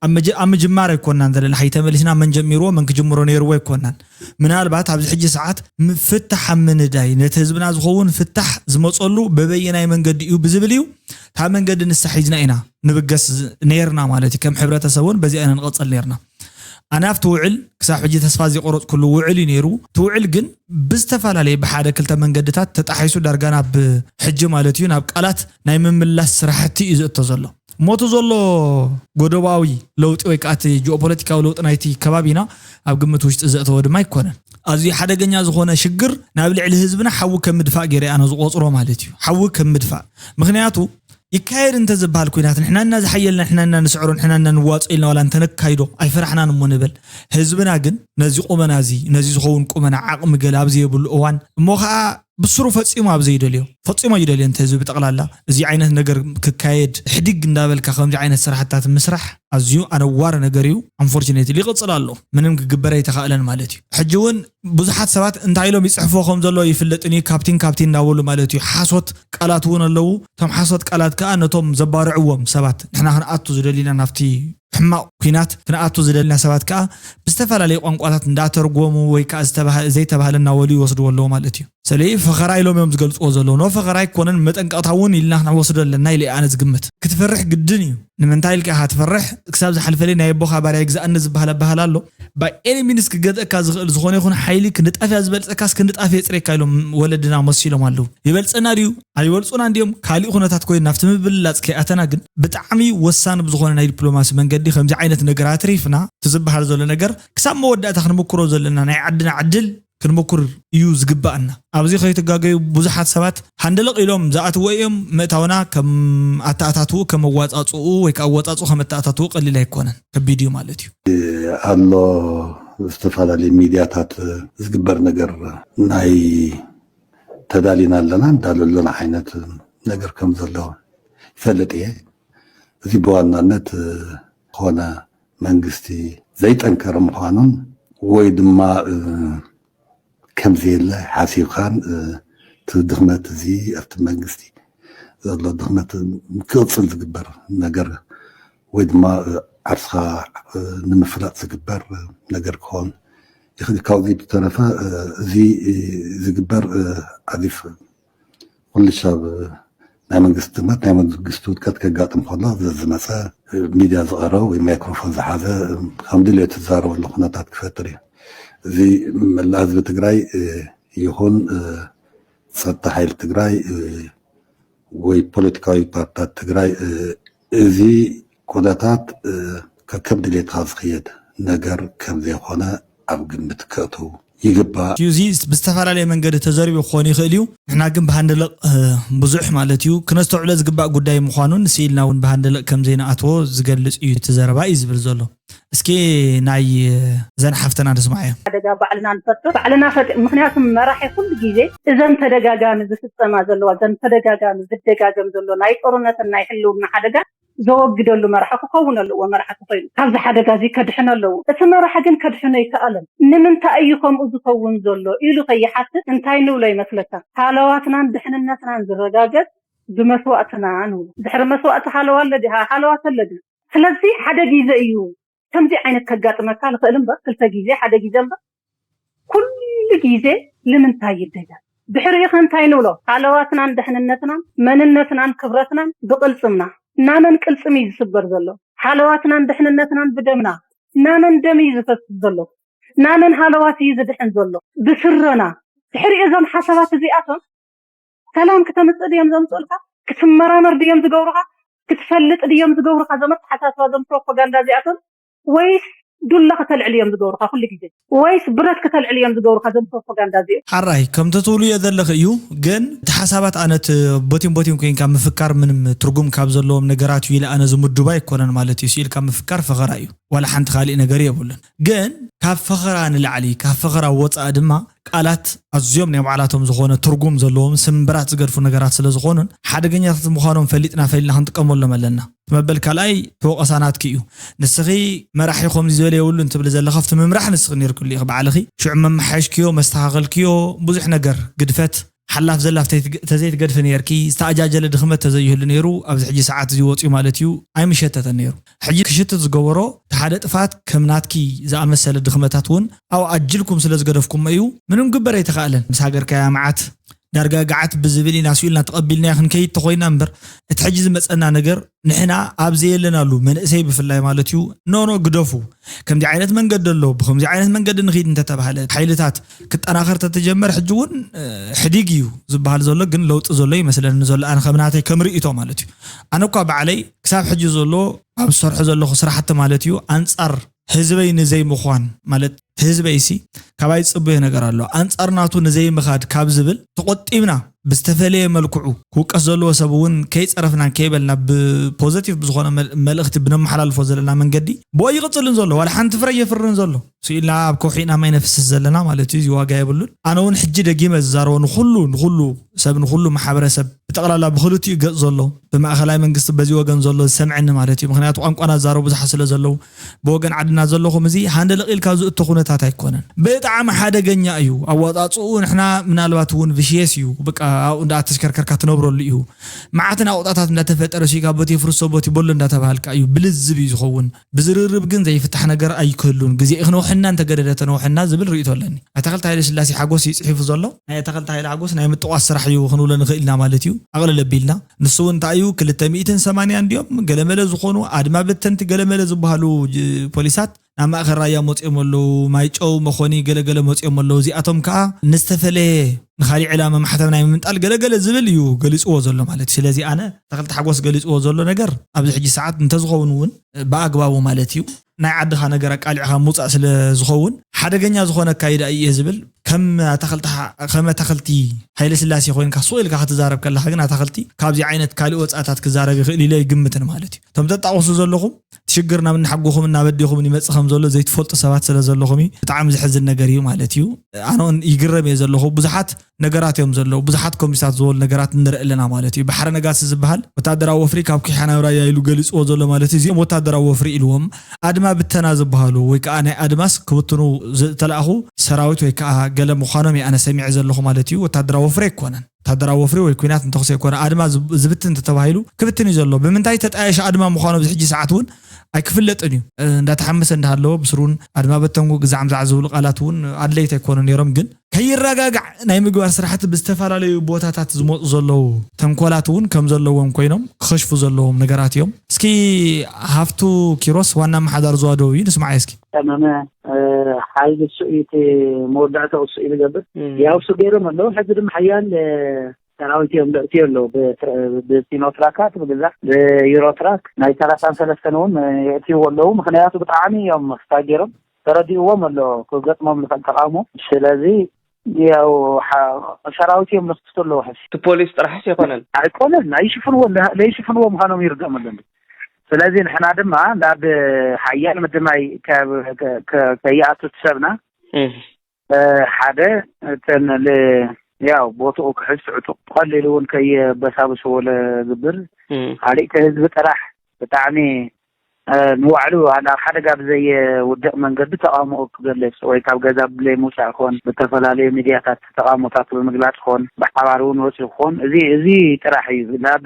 ኣብ ምጅ- ኣብ ምጅማር ኣይኮናን ዘለና፣ ሓይ ተመሊስና መን ጀሚርዎ መን ክጅምሮ ነይርዎ ኣይኮናን። ምናልባት ኣብዚ ሕጂ ሰዓት ም- ፍታሕ ኣብ ምንዳይ፣ ነቲ ህዝብና ዝኸውን ፍታሕ ዝመፀሉ በበየናይ መንገዲ እዩ ብዝብል እዩ። እታ መንገዲ ንሳ ሒዝና ኢና ንብገስ ዝ- ነይርና ማለት እዩ። ከም ሕብረተሰብ እውን በዚኣ ኢና ንቐፀል ነይርና። ኣነ ኣብቲ ውዕል ክሳብ ሕጂ ተስፋ ዘይቆረፅኩሉ ውዕል እዩ ነይሩ። እቲ ውዕል ግን ብዝተፈላለየ ብሓደ ክልተ መንገድታት ተጣሒሱ ዳርጋ ናብ ሕጂ ማለት እዩ ናብ ቃላት ናይ ምምላስ ስራሕቲ እዩ ዝእቶ ዘሎ። ሞቱ ዘሎ ጎደባዊ ለውጢ ወይ ከዓ እቲ ጂኦፖለቲካዊ ለውጢ ናይቲ ከባቢና ኣብ ግምት ውሽጢ ዘእተወ ድማ ኣይኮነን። ኣዝዩ ሓደገኛ ዝኾነ ሽግር ናብ ልዕሊ ህዝብና ሓዊ ከም ምድፋእ ገይረ ኣነ ዝቆፅሮ ማለት እዩ። ሓዊ ከም ምድፋእ። ምክንያቱ ይካየድ እንተ ዝበሃል ኩናት ንሕናና ዝሓየልና ንሕናና ንስዕሮ ንሕናና ንዋፅኦ ኢልና ዋላ እንተነካይዶ ኣይፈራሕናን እሞ ንብል። ህዝብና ግን ነዚ ቁመና እዚ ነዚ ዝኸውን ቁመና ዓቕሚ ገለ ኣብ ዘየብሉ እዋን እሞ ከዓ ብስሩ ፈፂሙ ኣብ ዘይደልዮ ፈፂሞ ይደልዮ እንተ ህዝቢ ብጠቕላላ እዚ ዓይነት ነገር ክካየድ ሕድግ እንዳበልካ ከምዚ ዓይነት ስራሕታት ምስራሕ ኣዝዩ ኣነዋሪ ነገር እዩ። ኣንፎርችኔትሊ ይቕፅል ኣሎ፣ ምንም ክግበር ኣይተኻእለን ማለት እዩ። ሕጂ እውን ብዙሓት ሰባት እንታይ ኢሎም ይፅሕፎ ከም ዘሎ ይፍለጥን እዩ። ካብቲን ካብቲን እንዳበሉ ማለት እዩ ሓሶት ቃላት እውን ኣለዉ። እቶም ሓሶት ቃላት ከዓ ነቶም ዘባርዕዎም ሰባት ንሕና ክንኣቱ ዝደሊና ናብቲ ሕማቕ ኩናት ክንኣቱ ዝደልና ሰባት ከዓ ብዝተፈላለየ ቋንቋታት እንዳተርጎሙ ወይ ከዓ ዝተባህ- ዘይተባህለ እናበሉ ይወስድዎ ኣለዉ ማለት እዩ። ስለዚ ፈኸራ ኢሎም እዮም ዝገልፅዎ ዘለዉ። ኖ ፈኸራ ኣይኮነን፣ መጠንቀቕታ እውን ኢልና ክንወስዶ ኣለና ኢለ ኣነ ዝግምት። ክትፈርሕ ግድን እዩ። ንምንታይ ኢልካ ኢኻ ትፈርሕ? ክሳብ ዝሓልፈለይ ናይ ኣቦኻ ባርያ ይግዛእኒ ዝበሃል ኣባህል ኣሎ። ባይ ኤኒ ሚንስ ክገዝእካ ዝኽእል ዝኾነ ይኹን ሓይሊ ክንጣፍያ ዝበልፀካስ ክንጣፍየ የፅሬካ ኢሎም ወለድና መሲሎም ኣለዉ። ይበልፀና ድዩ ኣይበልፁና እንዲዮም ካሊእ ኩነታት ኮይኑ ናብቲ ምብልላፅ ከይኣተና ግን ብጣዕሚ ወሳኒ ብዝኾነ ናይ ዲፕሎማሲ መንገዲ ከምዚ ዓይነት ነገር ኣትሪፍና እቲ ዝበሃል ዘሎ ነገር ክሳብ መወዳእታ ክንምክሮ ዘለና ናይ ዓድና ዕድል ክንምኩር እዩ ዝግባኣና። ኣብዚ ከይትጋገዩ ብዙሓት ሰባት ሃንደለቕ ኢሎም ዝኣትዎ እዮም። ምእታውና ከም ኣተኣታትኡ ከም ኣዋፃፅኡ ወይ ከዓ ኣወፃፅኡ ከም ኣተኣታትኡ ቀሊል ኣይኮነን፣ ከቢድ እዩ ማለት እዩ። ኣሎ ዝተፈላለዩ ሚድያታት ዝግበር ነገር ናይ ተዳሊና ኣለና እንዳለሎን ዓይነት ነገር ከም ዘሎ ይፈልጥ እየ። እዚ ብዋናነት ኮነ መንግስቲ ዘይጠንከረ ምዃኑን ወይ ድማ ከምዘየለ ሓሲብካን እቲ ድኽመት እዚ ኣብቲ መንግስቲ ዘሎ ድኽመት ክቕፅል ዝግበር ነገር ወይ ድማ ዓርስኻ ንምፍላጥ ዝግበር ነገር ክኾን ይኽእል። ካብዚ ብተረፈ እዚ ዝግበር ኣዚፍ ኩሉ ሰብ ናይ መንግስቲ ድኽመት ናይ መንግስቲ ውድቀት ከጋጥም ከሎ ዝመፀ ሚድያ ዝቐረበ ወይ ማይክሮፎን ዝሓዘ ከም ድልየቱ ዝዛረበሉ ኩነታት ክፈጥር እዩ። እዚ መላእ ህዝቢ ትግራይ ይኹን ፀጥታ ሓይሊ ትግራይ ወይ ፖለቲካዊ ፓርትታት ትግራይ እዚ ኩነታት ከከም ድሌትካ ዝኽየድ ነገር ከም ዘይኮነ ኣብ ግምት ከእትው ይግባእ። እዚ ብዝተፈላለየ መንገዲ ተዘሪቡ ክኾን ይኽእል እዩ። ንሕና ግን ብሃንደለቕ ብዙሕ ማለት እዩ ክነስተውዕሎ ዝግባእ ጉዳይ ምዃኑን ስኢልና እውን ብሃንደለቕ ከም ዘይንኣትዎ ዝገልፅ እዩ እቲ ዘረባ እዩ ዝብል ዘሎ። እስኪ ናይ ዘን ሓፍተና ንስማዓዮ። ሓደጋ ባዕልና ንፈጥር፣ ባዕልና ፈጥ ምክንያቱ መራሒ ኩሉ ግዜ እዘን ተደጋጋሚ ዝፍፀማ ዘለዋ፣ እዘን ተደጋጋሚ ዝደጋገም ዘሎ ናይ ጦርነትን ናይ ህልውና ሓደጋ ዘወግደሉ መራሒ ክኸውን ኣለዎ። መራሒ ክኮይኑ ካብዚ ሓደጋ እዚ ከድሕን ኣለዎ። እቲ መራሒ ግን ከድሕኖ ይከኣለን። ንምንታይ እዩ ከምኡ ዝኸውን ዘሎ ኢሉ ከይሓትት እንታይ ንብሎ ይመስለካ? ሃለዋትናን ድሕንነትናን ዝረጋገጽ ብመስዋእትና ንብሎ። ድሕሪ መስዋእቲ ሃለዋ ኣሎ ድሃ? ሃለዋ ተለ ድዩ? ስለዚ ሓደ ግዜ እዩ ከምዚ ዓይነት ከጋጥመካ ልኽእል እምበር ክልተ ግዜ ሓደ ግዜ እምበር ኩሉ ግዜ ንምንታይ ይደገም? ድሕሪኡ ከ እንታይ ንብሎ? ሃለዋትናን ድሕንነትናን መንነትናን ክብረትናን ብቅልፅምና። ናመን ቅልፅም እዩ ዝስበር ዘሎ? ሃለዋትናን ድሕንነትናን ብደምና። ናመን ደም እዩ ዝፈስስ ዘሎ? ናመን ሃለዋት እዩ ዝድሕን ዘሎ? ብስረና። ድሕሪኡ እዞም ሓሳባት እዚኣቶም ሰላም ክተምፅእ ድዮም ዘምፅኡልካ? ክትመራመር ድዮም ዝገብሩካ? ክትፈልጥ ድዮም ዝገብሩካ? እዞም ኣተሓሳስባ እዞም ፕሮፓጋንዳ እዚኣቶም ወይስ ዱላ ክተልዕል እዮም ዝገብሩካ ኩሉ ግዜ? ወይስ ብረት ክተልዕል እዮም ዝገብሩካ እዞም ፕሮፓጋንዳ እዚኦም? ሓራይ ከምቲ ትብልዮ ዘለኺ እዩ። ግን እቲ ሓሳባት ኣነ እቲ ቦቲም ቦቲም ኮይንካ ምፍካር ምንም ትርጉም ካብ ዘለዎም ነገራት እዩ ኢለ ኣነ ዝምድቦ ኣይኮነን ማለት እዩ። ስኢልካ ምፍካር ፈኸራ እዩ፣ ዋላ ሓንቲ ካሊእ ነገር የብሉን። ግን ካብ ፈኸራ ንላዕሊ ካብ ፈኸራ ወፃኢ ድማ ቃላት ኣዝዮም ናይ ባዕላቶም ዝኾነ ትርጉም ዘለዎም ስምብራት ዝገድፉ ነገራት ስለ ዝኾኑን ሓደገኛታት ምዃኖም ፈሊጥና ፈሊጥና ክንጥቀመሎም ኣለና። እቲ መበል ካልኣይ እቲ ወቐሳ ናትኪ እዩ። ንስኺ መራሒ ከምዚ ዝበለ የብሉን ትብሊ ዘለኻ ኣብቲ ምምራሕ ንስኺ ነይርክሉ ኢኺ ባዕልኺ። ሽዑ መመሓየሽክዮ መስተኻኸልክዮ ብዙሕ ነገር ግድፈት ሓላፍ ዘላፍ ተዘይትገድፊ ነይርኪ፣ ዝተኣጃጀለ ድኽመት ተዘይህሉ ነይሩ ኣብዚ ሕጂ ሰዓት እዚ ወፅዩ ማለት እዩ ኣይምሸተተን ነይሩ። ሕጂ ክሽትት ዝገበሮ እቲ ሓደ ጥፍኣት ከም ናትኪ ዝኣመሰለ ድኽመታት እውን ኣብኡ ኣጅልኩም ስለ ዝገደፍኩሞ እዩ። ምንም ግበር ኣይተኻእለን። ምስ ሃገርካያ መዓት ዳርጋ ገዓት ብዝብል ኢና ስኢልና ተቐቢልናዮ ክንከይድ ተኾይና እምበር እቲ ሕጂ ዝመፀና ነገር ንሕና ኣብ ዘየለናሉ መንእሰይ ብፍላይ ማለት እዩ ኖኖ ግደፉ። ከምዚ ዓይነት መንገዲ ኣሎ፣ ብከምዚ ዓይነት መንገዲ ንኺድ እንተተባህለ ሓይልታት ክጠናኸር ተተጀመረ ሕጂ እውን ሕዲግ እዩ ዝበሃል ዘሎ ግን ለውጢ ዘሎ ይመስለኒ ዘሎ ኣነ ከም ናተይ ከም ርእይቶ ማለት እዩ። ኣነ እኳ ባዕለይ ክሳብ ሕጂ ዘሎ ኣብ ዝሰርሖ ዘለኹ ስራሕቲ ማለት እዩ ኣንፃር ህዝበይ ንዘይምዃን ማለት ህዝበይ ሲ ካባይ ዝፅበዮ ነገር ኣሎ ኣንፃር ናቱ ንዘይምኻድ ካብ ዝብል ተቆጢብና ብዝተፈለየ መልክዑ ክውቀስ ዘለዎ ሰብ እውን ከይፀረፍናን ከይበልና ብፖዘቲቭ ብዝኾነ መልእኽቲ ብነመሓላልፎ ዘለና መንገዲ ብኦ ይቕፅልን ዘሎ ዋላ ሓንቲ ፍረ የፍርን ዘሎ ስኢልና ኣብ ከውሒ ኢና ማይ ነፍስስ ዘለና ማለት እዩ እዚ ዋጋ የብሉን ኣነ እውን ሕጂ ደጊመ ዝዛረቦ ንኩሉ ንኩሉ ሰብ ንኩሉ ማሕበረሰብ ብጠቕላላ ብክልቲኡ ገፅ ዘሎ ብማእኸላይ መንግስቲ በዚ ወገን ዘሎ ዝሰምዐኒ ማለት እዩ ምክንያቱ ቋንቋና ዝዛረቡ ብዙሓት ስለ ዘለዉ ብወገን ዓድና ዘለኹም እዚ ሃንደለቕ ኢልካ ዝእቶ ኩነታት ኣይኮነን። ብጣዕሚ ሓደገኛ እዩ ኣወፃፅኡ ንሕና ምናልባት እውን ቪሽየስ እዩ በቃ ኣብኡ እንዳተሽከርከርካ ትነብረሉ እዩ። መዓት ናቑጣታት እንዳተፈጠረ ሲካ ቦቲ የፍርሶ ቦቲ በሎ እንዳተባሃልካ እዩ ብልዝብ እዩ ዝኸውን። ብዝርርብ ግን ዘይፍታሕ ነገር ኣይክህሉን። ግዜ ክነውሐና እንተገደደ ተነውሐና ዝብል ርእይቶ ኣለኒ። ኣታክልቲ ሃይለ ስላሴ ሓጎስ እዩ ፅሒፉ ዘሎ። ናይ ኣታክልቲ ሃይለ ሓጎስ ናይ ምጥቋስ ስራሕ እዩ ክንብሎ ንኽእል ኢና ማለት እዩ። ኣቕልል ኣቢልና ንሱ እውን እንታይ እዩ ክልተ ሚእትን ሰማንያን ድዮም ገለመለ ዝኾኑ ኣድማ በተንቲ ገለመለ ዝበሃሉ ፖሊሳት ናብ ማእኸል ራያ መፂኦም ኣለዉ ማይጨው መኾኒ ገለገለ መፂኦም ኣለዉ እዚኣቶም ከዓ ንዝተፈለየ ንካሊእ ዕላማ ማሕተም ናይ ምምንጣል ገለገለ ዝብል እዩ ገሊፅዎ ዘሎ ማለት እዩ ስለዚ ኣነ ተክልቲ ሓጎስ ገሊፅዎ ዘሎ ነገር ኣብዚ ሕጂ ሰዓት እንተዝኸውን እውን ብኣግባቡ ማለት እዩ ናይ ዓድኻ ነገር ኣቃሊዕኻ ምውፃእ ስለ ዝኸውን ሓደገኛ ዝኾነ ኣካይዳ እየ ዝብል ከም ኣታክልቲ ከመ ኣታክልቲ ሃይለ ስላሴ ኮይንካ ሱቕ ኢልካ ክትዛረብ ከለካ ግን ኣታክልቲ ካብዚ ዓይነት ካሊእ ወፃእታት ክዛረብ ይኽእል ኢለ ይግምትን ማለት እዩ እቶም ተጣቕሱ ዘለኹም ሽግር ናብ እናሓጎኹም እናበዴኹምን ይመፅእ ከም ዘሎ ዘይትፈልጡ ሰባት ስለ ዘለኹም እዩ ብጣዕሚ ዘሕዝን ነገር እዩ ማለት እዩ ኣነ እውን ይግረም እየ ዘለኹ ብዙሓት ነገራት እዮም ዘለዉ ብዙሓት ኮሚሳት ዝበሉ ነገራት ንርኢ ኣለና ማለት እዩ ባሕሪ ነጋሲ ዝበሃል ወታደራዊ ወፍሪ ካብ ኪሓ ናብ ራያ ኢሉ ገሊፅዎ ዘሎ ማለት እዩ እዚኦም ወታደራዊ ወፍሪ ኢልዎም ኣድማ ብተና ዝበሃሉ ወይ ከዓ ናይ ኣድማስ ክብትኑ ዝተላእኹ ሰራዊት ወይ ከዓ ገለ ምዃኖም እየ ኣነ ሰሚዐ ዘለኹ ማለት እዩ ወታደራዊ ወፍሪ ኣይኮነን ወታደራዊ ወፍሪ ወይ ኩናት እንተኹስ ኣይኮነ ኣድማ ዝብትን እንተተባሂሉ ክብትን እዩ ዘሎ ብምንታይ ተጣየሸ ኣድማ ምዃኑ ኣብዚ ሕጂ ሰዓት እውን ኣይክፍለጥን እዩ እንዳተሓመሰ እንዳሃለወ ብስሩን ኣድማ በተንጉ ግዛዕ ምዛዕ ዝብሉ ቃላት እውን ኣድለይቲ ኣይኮኑ ነይሮም ግን ከይረጋጋዕ ናይ ምግባር ስራሕቲ ብዝተፈላለዩ ቦታታት ዝመፁ ዘለዉ ተንኮላት እውን ከም ዘለዎም ኮይኖም ክኸሽፉ ዘለዎም ነገራት እዮም እስኪ ሃፍቱ ኪሮስ ዋና መሓዳር ዝዋ ደው እዩ ንስማዓዮ እስኪ ጠመመ ሓይሊ እሱ እዩ እቲ መወዳእታኡ እሱ እዩ ዝገብር ያው እሱ ገይሮም ኣለዉ ሕዚ ድማ ሓያል ሰራዊት እዮም ዘእትዩ ኣለዉ ብሲኖትራካት ብግዛዕ ብዩሮትራክ ናይ ሰላሳን ሰለስተን እውን የእትይዎ ኣለዉ ምክንያቱ ብጣዕሚ እዮም ክስታገሮም ተረዲእዎም ኣሎ ክገጥሞም ዝኽእል ተቃውሞ ስለዚ ያው ሰራዊት እዮም ዘኽስቱ ኣለዉ ሕዚ እቲ ፖሊስ ጥራሕስ ኣይኮነን ኣይኮነን ኣይሽፍንዎ ለይሽፍንዎ ምዃኖም ይርደኦም ኣሎ ስለዚ ንሕና ድማ ናብ ሓያል ምድማይ ከ- ከ- ከ- ከይኣቱ እቲ ሰብና ሓደ እተን ያው ቦትኡ ክሕዝ ትዕጡቕ ቀሊሉ እውን ከየበሳብስዎ ለግብር ካልእ ከህዝቢ ጥራሕ ብጣዕሚ ንባዕሉ ናብ ሓደጋ ብዘየውድቕ መንገዲ ተቃውሞኡ ክገልጽ ወይ ካብ ገዛ ብለይ ምውፃእ ክኾን ብተፈላለዩ ሚድያታት ተቃውሞታት ብምግላጽ ክኾን ብሓባር እውን ወፂኡ ክኾን እዚ እዚ ጥራሕ እዩ ናብ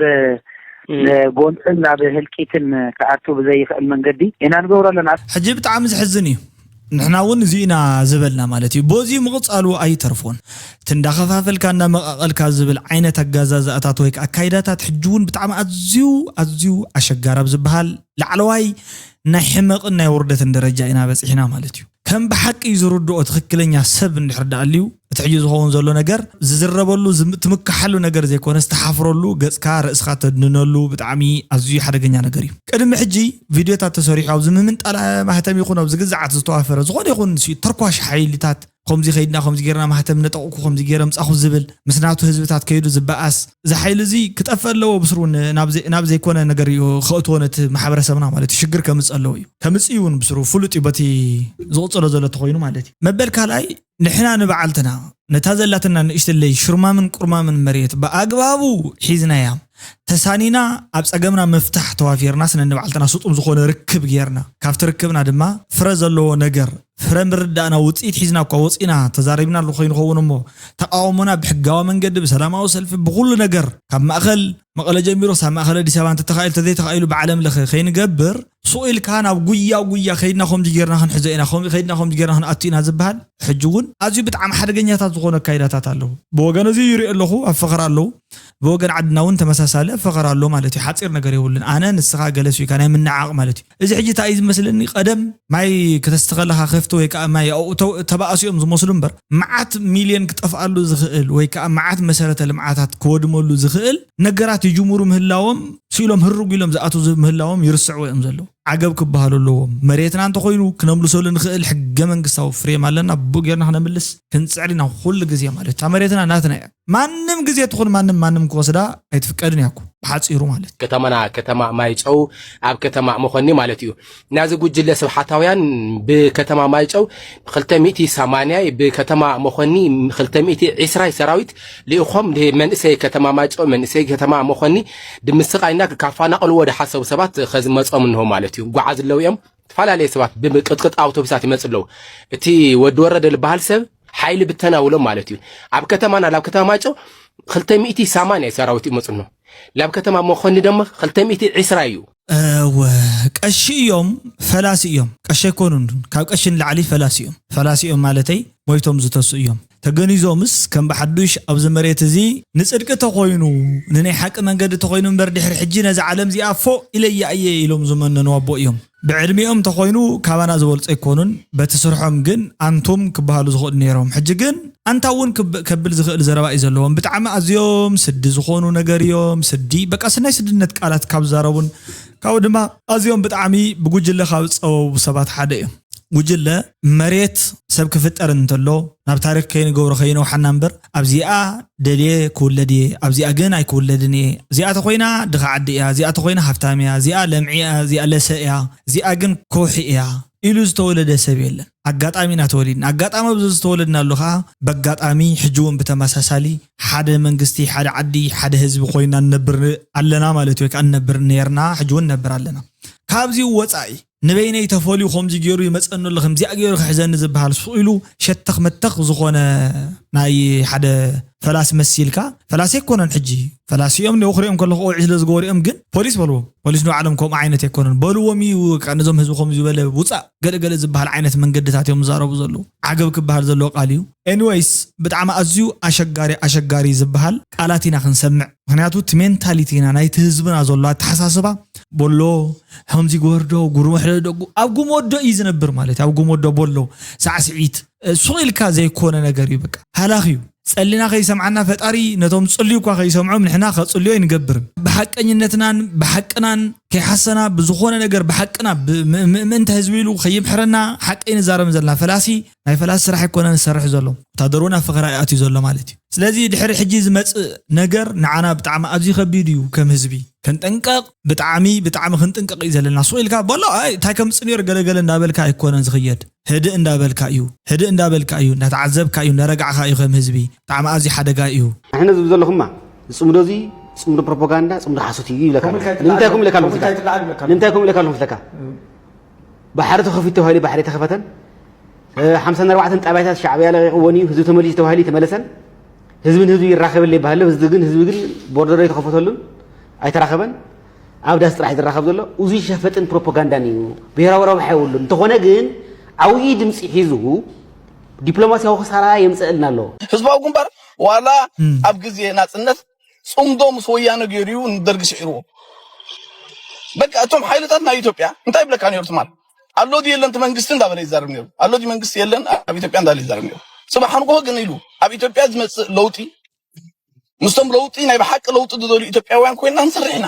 ጎንፅን ናብ ህልቂትን ክኣቱ ብዘይኽእል መንገዲ ኢና ንገብሮ ኣለና። ሕጂ ብጣዕሚ ዝሕዝን እዩ። ንሕና እውን እዚ ኢና ዝበልና ማለት እዩ። በዚ ምቕፃሉ ኣይተርፎን። እቲ እንዳኸፋፈልካ እንዳመቓቐልካ ዝብል ዓይነት ኣጋዛዛእታት ወይ ከዓ ኣካይዳታት ሕጂ እውን ብጣዕሚ ኣዝዩ ኣዝዩ ኣሸጋሪ ኣብ ዝበሃል ላዕለዋይ ናይ ሕመቕን ናይ ውርደትን ደረጃ ኢና በፂሕና ማለት እዩ። ከም ብሓቂ ዝርድኦ ትኽክለኛ ሰብ እንድሕር ደኣልዩ እቲ ሕጂ ዝኸውን ዘሎ ነገር ዝዝረበሉ ዝም- ትምክሓሉ ነገር ዘይኮነ ዝተሓፍረሉ ገፅካ ርእስኻ ተድንነሉ ብጣዕሚ ኣዝዩ ሓደገኛ ነገር እዩ። ቅድሚ ሕጂ ቪድዮታት ተሰሪሑ ኣብዚ ምምንጣል ማህተም ይኹን ኣብዚ ግዛዓት ዝተዋፈረ ዝኾነ ይኹን ሲ- ተርኳሽ ሓይልታት ከምዚ ከይድና ከምዚ ጌርና ማህተም ነጠቕኩ ከምዚ ጌረ ምፃኹ ዝብል ምስ ናቱ ህዝብታት ከይዱ ዝበኣስ እዚ ሓይሊ እዚ ክጠፍእ ኣለዎ ብስሩ ናብ ዘይኮነ ነገር እዩ ከእትዎ ነቲ ማሕበረሰብና ማለት እዩ ሽግር ከምፅእ ኣለዎ እዩ ከምፅእ እውን ብስሩ ፍሉጥ እዩ በቲ ዝቕፅሎ ዘሎ ተኮይኑ ማለት እዩ መበል ካልኣይ ንሕና ንበዓልትና ነታ ዘላትና ንእሽትለይ ሽርማምን ቁርማምን መሬት ብኣግባቡ ሒዝናያ ተሳኒና ኣብ ፀገምና ምፍታሕ ተዋፊርናስ ነንባዕልትና ስጡም ዝኾነ ርክብ ጌርና ካብቲ ርክብና ድማ ፍረ ዘለዎ ነገር ፍረ ምርዳእና ውፅኢት ሒዝና እኳ ወፂና ተዛሪብናሉ ኮይኑ ኸውን እሞ ተቃውሞና ብሕጋዊ መንገዲ ብሰላማዊ ሰልፊ ብኩሉ ነገር ካብ ማእኸል መቐለ ጀሚሩ ክሳብ ማእኸል ኣዲስ ኣበባ እንተተኻኢሉ ተዘይተኻኢሉ ብዓለም ለኸ ከይንገብር ሱቕ ኢልካ ናብ ጉያ ጉያ ከይድና ከምዚ ጌርና ክንሕዞ ኢና ከይድና ከምዚ ጌርና ክንኣቱ ኢና ዝበሃል ሕጂ እውን ኣዝዩ ብጣዕሚ ሓደገኛታት ዝኾኑ ኣካይዳታት ኣለዉ ብወገን እዚ ይሪኦ ኣለኹ ኣብ ፈኸር ኣለዉ ብወገን ዓድና እውን ተመሳሳሊ ፈኸር ኣሎ ማለት እዩ ሓፂር ነገር የብሉን ኣነ ንስኻ ገለስ ኢልካ ናይ ምንዓቕ ማለት እዩ እዚ ሕጂ እንታይ እዩ ዝመስለኒ ቀደም ማይ ክተስተኸለኻ ከፍቲ ወይ ከዓ ማይ ተባእሲኦም ዝመስሉ እምበር መዓት ሚልዮን ክጠፍኣሉ ዝኽእል ወይ ከዓ መዓት መሰረተ ልምዓታት ክወድመሉ ዝኽእል ነገራት ይጅምሩ ምህላዎም ስኢሎም ህርጉ ኢሎም ዝኣትዉ ምህላዎም ይርስዕዎ እዮም ዘለዉ ዓገብ ክበሃሉ ኣለዎም መሬትና እንተኮይኑ ክነምልሰሉ ንኽእል ሕገ መንግስታዊ ፍሬም ኣለና ብኡ ጌርና ክነምልስ ክንፅዕር ኢና ኩሉ ግዜ ማለት እታ መሬትና ናትና እያ ማንም ግዜ ትኹን ማንም ማንም ክወስዳ ኣይትፍቀድን እያ እኮ ብሓፂሩ ማለት እዩ። ከተማና ከተማ ማይጨው ኣብ ከተማ መኾኒ ማለት እዩ። ናዚ ጉጅለ ስብሓታውያን ብከተማ ማይጨው ክልተ ሚእቲ ሰማንያ ብከተማ መኾኒ ክልተ ሚእቲ ዕስራ ሰራዊት ልኢኾም መንእሰይ ከተማ ማይጨው መንእሰይ ከተማ መኾኒ ብምስቓይና ካፋናቐልዎ ዝሓሰቡ ሰባት ከዝመፆም እንሆ ማለት እዩ። ጓዓ ዝለው እዮም። ዝተፈላለዩ ሰባት ብቅጥቅጥ ኣውቶቡሳት ይመፁ ኣለዉ። እቲ ወዲ ወረደ ዝበሃል ሰብ ሓይሊ ብተና ውሎም ማለት እዩ ኣብ ከተማና ላብ ከተማ ማይጨው ክልተ ሚእቲ ሰማንያ ሰራዊት ይመፁ ኣሎ ላብ ከተማ መኾኒ ደሞ ክልተ ሚእቲ ዕስራ እዩ እወ ቀሺ እዮም ፈላሲ እዮም ቀሺ ኣይኮኑን ካብ ቀሺ ንላዕሊ ፈላሲ እዮም ፈላሲ እዮም ማለተይ ሞይቶም ዝተሱ እዮም ተገኒዞምስ ከም ብሓዱሽ ኣብዚ መሬት እዚ ንፅድቂ ተኾይኑ ንናይ ሓቂ መንገዲ ተኾይኑ እምበር ድሕሪ ሕጂ ነዛ ዓለም እዚኣ ፎእ ኢለያ እየ ኢሎም ዝመነኑ ኣቦ እዮም ብዕድሚኦም እንተኾይኑ ካባና ዝበልፁ ኣይኮኑን፣ በቲ ስርሖም ግን ኣንቱም ክበሃሉ ዝኽእሉ ነይሮም። ሕጂ ግን ኣንታ እውን ክብ- ከብል ዝኽእል ዘረባ እዩ ዘለዎም። ብጣዕሚ ኣዝዮም ስዲ ዝኾኑ ነገር እዮም። ስዲ በቃ ስናይ ስድነት ቃላት ካብ ዝዛረቡን ካብኡ ድማ ኣዝዮም ብጣዕሚ ብጉጅለ ካብ ዝፀበቡ ሰባት ሓደ እዮም። ጉጅለ መሬት ሰብ ክፍጠር እንተሎ ናብ ታሪክ ከይንገብሮ ከይነውሓና እምበር ኣብዚኣ ደልየ ክውለድ እየ ኣብዚኣ ግን ኣይክውለድን እየ እዚኣ ተኮይና ድኻ ዓዲ እያ እዚኣ ተኮይና ሃፍታም እያ እዚኣ ለምዒ እያ እዚኣ ለሰ እያ እዚኣ ግን ከውሒ እያ ኢሉ ዝተወለደ ሰብ የለን ኣጋጣሚ ኢና ተወሊድና ኣጋጣሚ ኣብዚ ዝተወለድናሉ ከዓ በጋጣሚ ሕጂ እውን ብተመሳሳሊ ሓደ መንግስቲ ሓደ ዓዲ ሓደ ህዝቢ ኮይና ንነብር ኣለና ማለት እዩ ወይ ከዓ ንነብር ነርና ሕጂ እውን ንነብር ኣለና ካብዚ ወፃኢ ንበይነይ ተፈልዩ ከምዚ ገይሩ ይመፀኒ ኣሎ ከምዚኣ ገይሩ ክሕዘኒ ዝበሃል ሱቕ ኢሉ ሸተኽ መተኽ ዝኾነ ናይ ሓደ ፈላሲ መሲልካ ፈላሲ ኣይኮነን ሕጂ ፈላሲ እዮም እኒኦ ክሪኦም ከለኹ ቀውዒ ስለ ዝገበሩ እዮም ግን ፖሊስ በልዎም ፖሊስ ንባዕሎም ከምኡ ዓይነት ኣይኮነን በልዎም እዩ በቃ ነዞም ህዝቢ ከምዚ ዝበለ ውፃእ ገለገለ ዝበሃል ዓይነት መንገድታት እዮም ዝዛረቡ ዘለዉ ዓገብ ክበሃል ዘለዎ ቃል እዩ anyways ብጣዕሚ ኣዝዩ ኣሸጋሪ ኣሸጋሪ ዝበሃል ቃላት ኢና ክንሰምዕ ምክንያቱ እቲ ሜንታሊቲ ኢና ናይቲ ህዝብና ዘሎ ኣተሓሳስባ ቦሎ ከምዚ ግበርዶ ጉርምሕለ ደጉ ኣብ ጉሞዶ እዩ ዝነብር ማለት ኣብ ጉሞዶ ቦሎ ሳዕስዒት ሱቕ ኢልካ ዘይኮነ ነገር እዩ በቃ ሃላኽ እዩ ጸሊና ከይሰምዓና ፈጣሪ ነቶም ጽልዩ እኳ ከይሰምዖም ንሕና ከጽልዮ ኣይንገብርን ብሓቀኝነትናን ብሓቅናን ከይሓሰና ብዝኾነ ነገር ብሓቅና ብ- ም- ም- ምእንተ ህዝቢ ኢሉ ከይምሕረና ሓቀይ ንዛረብ ዘለና ፈላሲ ናይ ፈላሲ ስራሕ ኣይኮነን ዝሰርሕ ዘሎ። ወታደር እውን ኣብ ፈኸራ ይኣትዩ ዘሎ ማለት እዩ። ስለዚ ድሕሪ ሕጂ ዝመፅእ ነገር ንዓና ብጣዕሚ ኣብዚ ከቢድ እዩ። ከም ህዝቢ ክንጥንቀቕ ብጣዕሚ ብጣዕሚ ክንጥንቀቕ እዩ ዘለና። ሱቕ ኢልካ በሎ ኣይ እንታይ ከምፅእ ነይሩ ገለገለ እንዳበልካ ኣይኮነን ዝኽየድ። ህድእ እንዳበልካ እዩ፣ ህድእ እንዳበልካ እዩ፣ እንዳተዓዘብካ እዩ፣ እንዳረጋዕካ እዩ ከም ህዝቢ። ብጣዕሚ ኣብዚ ሓደጋ እዩ። ኣነ ዝብል ዘለኹማ ዝፅምዶ እዚ ፅምዶ ፕሮፓጋንዳ ፅምዶ ሓሶት እዩ ይብለካ። ንምንታይ ከምኡ ኢለካ ኣሎ መስለካ? ንምንታይ ከምኡ ኢለካ ኣሎ መስለካ? ባሕሪ ተኸፊቱ ተባሂሉ ባሕሪ ተኸፈተን ሓምሳን ኣርባዕተን ጣብያታት ሻዕብያ ለቂቕወን እዩ፣ ህዝቢ ተመሊሱ ተባሂሉ ተመለሰን። ህዝቢ ንህዝቢ ይራኸበለ ይባሃል፣ ህዝቢ ግን ህዝቢ ግን ቦርደር ኣይተኸፈተሉን ኣይተራኸበን። ኣብ ዳስ ጥራሕ ዝራኸብ ዘሎ እዚ ሸፈጥን ፕሮፓጋንዳን እዩ። ብሔራዊ ረብሓ የብሉን። እንተኾነ ግን ዓብዪ ድምፂ ሒዙ ዲፕሎማሲያዊ ክሳራ የምፀእልና ኣሎ። ህዝባዊ ግንባር ዋላ ኣብ ግዜ ናፅነት ፅምዶ ምስ ወያነ ገይሩ እዩ ንደርጊ ስዒርዎ። በቃ እቶም ሓይልታት ናይ ኢትዮጵያ እንታይ ይብለካ ነይሩ ትማል ኣሎ ድዩ የለን እቲ መንግስቲ እንዳበለ ይዛረብ ነይሩ። ኣሎ ድዩ መንግስቲ የለን ኣብ ኢትዮጵያ እንዳበለ ይዛረብ ነይሩ። ፅባሕ ንግሆ ግን ኢሉ ኣብ ኢትዮጵያ ዝመፅእ ለውጢ ምስቶም ለውጢ ናይ ብሓቂ ለውጢ ዝደልዩ ኢትዮጵያውያን ኮይንና ንሰርሕ ኢና።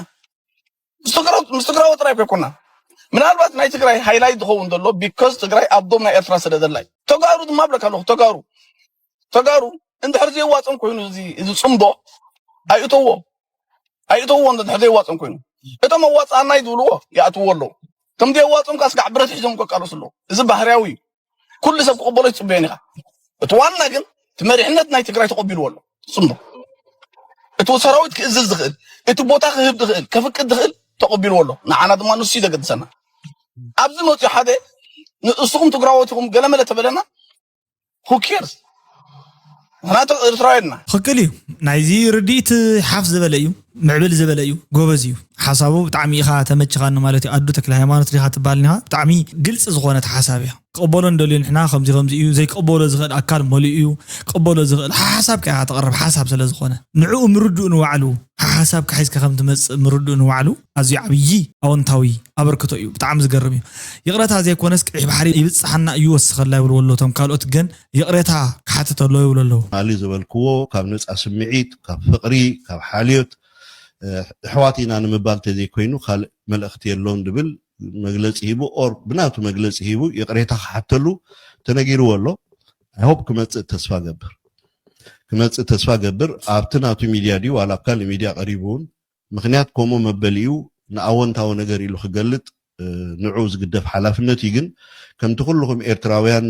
ምስ ትግራዎት ጥራይ ኣይኮንና። ምናልባት ናይ ትግራይ ሃይላይት ዝኸውን ዘሎ ቢኮዝ ትግራይ ኣቦም ናይ ኤርትራ ስለ ዘላ እዩ። ተጋሩ ድማ እብለካ ኣለኹ ተጋሩ ተጋሩ እንድሕር ዘየዋፅኦም ኮይኑ እዚ እዚ ፅምዶ ኣይእተዎ ኣይእተዎ እንድሕር ዘየዋፅኦም ኮይኑ እቶም ኣዋፅኣናይ ዝብልዎ ይኣትዎ ኣለዉ። እቶም ዘየዋፅኦም ከዓ ስጋዕ ብረት ሒዞም ከቃለሱ ኣለዉ። እዚ ባህርያዊ እዩ። ኩሉ ሰብ ክቕበሎ ይፅበዮን ኢኻ። እቲ ዋና ግን እቲ መሪሕነት ናይ ትግራይ ተቐቢልዎ ኣሎ። ፅምዶ እቲ ሰራዊት ክእዝዝ ዝኽእል እቲ ቦታ ክህብ ዝኽእል ከፍቅድ ዝኽእል ተቐቢልዎ ኣሎ። ንዓና ድማ ንሱ እዩ ዘገድሰና። ኣብዚ መፅኡ ሓደ ንእስኹም ትግራዎት ኢኹም ገለመለ ተበለና who cares? ንሕና ተ- ኤርትራውያን ኢና። ትኽክል እዩ። ናይዚ ርድኢት ሓፍ ዝበለ እዩ፣ ምዕብል ዝበለ እዩ፣ ጎበዝ እዩ። ሓሳቡ ብጣዕሚ ኢኻ ተመችኻኒ ማለት እዩ። ኣዱ ተክለ ሃይማኖት ዲኻ ትበሃል ኒኻ። ብጣዕሚ ግልፂ ዝኾነት ሓሳብ እያ። ክቕበሎ እንደልዩ ንሕና ከምዚ ከምዚ እዩ፣ ዘይክቕበሎ ዝኽእል ኣካል መሊኡ እዩ። ክቕበሎ ዝኽእል ሓሳብ ከ ኢኻ ተቕርብ ሓሳብ ስለ ዝኾነ ንዕኡ ምርድኡ ንባዕሉ ሓሓሳብ ክሒዝካ ከም ትመጽእ ምርድኡ ንባዕሉ ኣዝዩ ዓብዪ ኣወንታዊ ኣበርክቶ እዩ። ብጣዕሚ ዝገርም እዩ። ይቕረታ ዘይኮነስ ቅይሕ ባሕሪ ይብጽሓና እዩ ወስኸላ ይብልዎ ኣለዉ እቶም ካልኦት ግን ይቕሬታ ክሓትት ኣለዎ ይብሉ ኣለዉ። ትማሊ ዝበልክዎ ካብ ነፃ ስምዒት፣ ካብ ፍቕሪ፣ ካብ ሓልዮት ኣሕዋት ኢና ንምባል ተዘይኮይኑ ካልእ መልእኽቲ የለውን ዝብል መግለፂ ሂቡ or ብናቱ መግለፂ ሂቡ ይቕሬታ ክሓተሉ ተነጊርዎ ኣሎ። I hope ክመፅእ ተስፋ ገብር ክመፅእ ተስፋ ገብር ኣብቲ ናቱ ሚድያ ድዩ ዋላ ኣብ ካልእ ሚድያ ቀሪቡ እውን ምኽንያት ከምኡ መበሊኡ ንኣወንታዊ ነገር ኢሉ ክገልጥ ንዑ ዝግደፍ ሓላፍነት እዩ። ግን ከምቲ ኩልኹም ኤርትራውያን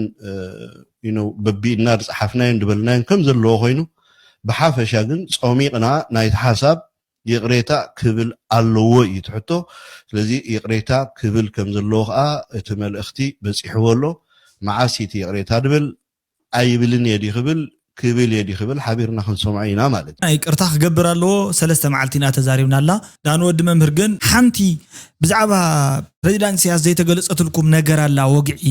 በቢኢድና ዝፀሓፍናዮን ዝበልናዮን ከም ዘለዎ ኮይኑ ብሓፈሻ ግን ፀሚቕና ናይቲ ሓሳብ ይቕሬታ ክብል ኣለዎ እዩ እቲ ሕቶ። ስለዚ ይቕሬታ ክብል ከም ዘለዎ ከዓ እቲ መልእኽቲ በፂሕዎ ኣሎ። መዓስ እቲ ይቕሬታ ድብል ኣይብልን እየ ድዩ ክብል ክብል እየ ድዩ ክብል ሓቢርና ክንሰምዖ ኢና ማለት እዩ። ይቅርታ ክገብር ኣለዎ። ሰለስተ መዓልቲ ኢና ተዛሪብና ኣላ ዳን ወዲ መምህር ግን ሓንቲ ብዛዕባ ፕሬዚዳንት ኢሳያስ ዘይተገለጸትልኩም ነገር ኣላ ወግዒ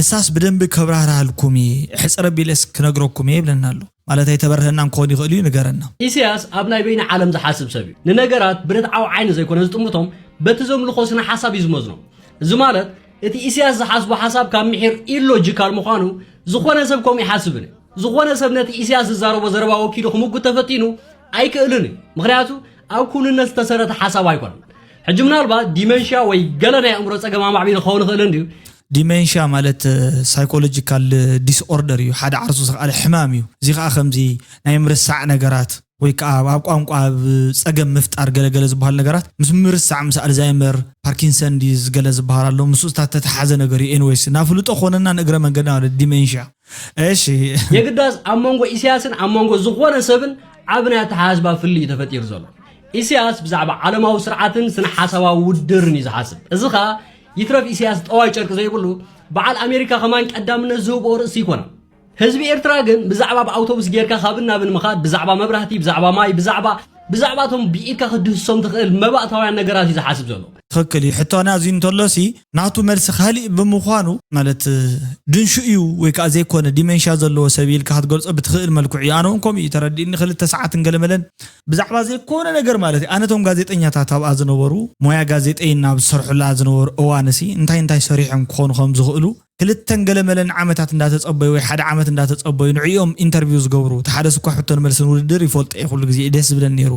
ንሳስ ብደንቢ ከብራህርሃልኩም እየ ሕፅር ኣቢለስ ክነግረኩም እየ ይብለና ኣሎ። ማለት ኣይተበርሀናን ክኾን ይኽእል እዩ ንገረና። ኢሳያስ ኣብ ናይ በይነ ዓለም ዝሓስብ ሰብ እዩ። ንነገራት ብርትዓዊ ዓይኒ ዘይኮነ ዝጥምቶም በቲ ዘምልኾ ስነ ሓሳብ እዩ ዝመዝኖም። እዚ ማለት እቲ ኢሳያስ ዝሓስቦ ሓሳብ ካብ ምሒር ኢሎጂካል ምዃኑ ዝኾነ ሰብ ከምኡ ይሓስብን እዩ። ዝኾነ ሰብ ነቲ ኢሳያስ ዝዛረቦ ዘረባ ወኪሉ ክምጉት ተፈቲኑ ኣይክእልን እዩ። ምኽንያቱ ኣብ ክውንነት ዝተሰረተ ሓሳብ ኣይኮነን። ሕጂ ምናልባት ዲመንሽያ ወይ ገለ ናይ ኣእምሮ ጸገም ኣማዕቢሉ ክኸውን ይኽእል እንድዩ። ዲሜንሽያ ማለት ሳይኮሎጂካል ዲስኦርደር እዩ፣ ሓደ ዓርሱ ዝኸኣለ ሕማም እዩ። እዚ ከዓ ከምዚ ናይ ምርሳዕ ነገራት ወይ ከዓ ኣብ ቋንቋ ኣብ ፀገም ምፍጣር ገለገለ ዝበሃሉ ነገራት ምስ ምርሳዕ ምስ ኣልዛይመር ፓርኪንሰን ዲዝ ገለ ዝበሃል ኣሎ ምስኡ ዝተተሓዘ ነገር እዩ። ኤንወይስ ናፍልጦ ኮነና ንእግረ መንገድና ማለት ዲሜንሽያ እሺ የግዳስ ኣብ መንጎ ኢሳያስን ኣብ መንጎ ዝኾነ ሰብን ዓቢ ናይ ኣተሓሳስባ ፍልልይ እዩ ተፈጢሩ ዘሎ። ኢሳያስ ብዛዕባ ዓለማዊ ስርዓትን ስነ ሓሳባዊ ውድድርን እዩ ዝሓስብ። እዚ ኸኣ ይትረፍ ኢሳያስ ጠዋይ ጨርቂ ዘይብሉ በዓል ኣሜሪካ ከማን ቀዳምነት ዝህብኦ ርእሲ ኣይኮነን። ህዝቢ ኤርትራ ግን ብዛዕባ ብኣውቶቡስ ጌርካ ካብን ናብን ምኻድ፣ ብዛዕባ መብራህቲ፣ ብዛዕባ ማይ፣ ብዛዕባ ብዛዕባ እቶም ብኢድካ ክትድህስሶም ትኽእል መባእታውያን ነገራት እዩ ዝሓስብ ዘሎ። ትኽክል እዩ። ሕቶና እዚ እንተሎሲ ናቱ መልሲ ካሊእ ብምዃኑ ማለት ድንሹ እዩ ወይ ከዓ ዘይኮነ ዲሜንሽያ ዘለዎ ሰብ ኢልካ ክትገልፆ ብትኽእል መልክዑ እዩ። ኣነ እውን ከምኡ እዩ ተረዲእኒ። ክልተ ሰዓትን ገለመለን ብዛዕባ ዘይኮነ ነገር ማለት እዩ። ኣነ እቶም ጋዜጠኛታት ኣብኣ ዝነበሩ ሞያ ጋዜጠይና ኣብ ዝሰርሑላ ዝነበሩ እዋንሲ እንታይ እንታይ ሰሪሖም ክኾኑ ከም ዝኽእሉ ክልተን ገለመለን ዓመታት እንዳተፀበዩ ወይ ሓደ ዓመት እንዳተፀበዩ ንዕኦም ኢንተርቪው ዝገብሩ እቲ ሓደ ስኳ ሕቶን መልስን ውድድር ይፈልጦ እየ ኩሉ ግዜ ደስ ዝብለኒ ነይሩ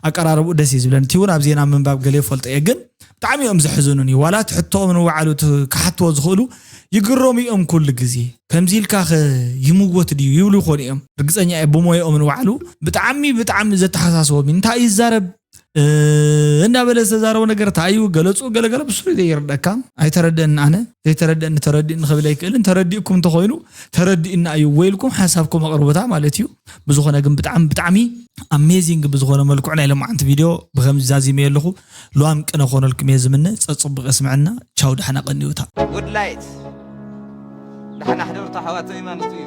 ኣቀራረብኡ ደስ እዩ ዝብለኒ እቲ እውን ኣብ ዜና ምንባብ ገለ ይፈልጦ እየ ግን ብጣዕሚ እዮም ዘሕዝኑኒ። ዋላ እቲ ሕቶኦም ንባዕሉ እቲ ክሓትዎ ዝኽእሉ ይግረሙ እዮም ኩሉ ግዜ። ከምዚ ኢልካ ከ ይምወት ድዩ ይብሉ ይኾኑ እዮም። ርግጸኛ እየ ብሞያኦም ንባዕሉ ብጣዕሚ ብጣዕሚ ዘተሓሳስቦም እዩ። እንታይ ይዛረብ እንዳበለ ዝተዛረቦ ነገር እንታይ እዩ ገለጹ ገለገለ ብስሩ ዘይርደካ ኣይተረደእን። ኣነ ዘይተረደእኒ ተረዲእኒ ክብል ኣይክእልን። ተረዲእኩም እንተኾይኑ ተረዲእና እዩ ወይልኩም ሓሳብኩም ኣቕርቡታ ማለት እዩ። ብዝኾነ ግን ብጣዕሚ ብጣዕሚ ኣሜዚንግ ብዝኾነ መልክዑ ናይ ለማዓንቲ ቪድዮ ብከምዚ ዛዚመ ኣለኹ። ልዋም ቅነ ኮነልኩም እየ ዝምነ። ጸጽቡቕ የስምዐና። ቻው፣ ዳሕና ቀንዩታ። ውድላይት ዳሕና ሕደርቶ ሓዋተይ ማለት እዩ።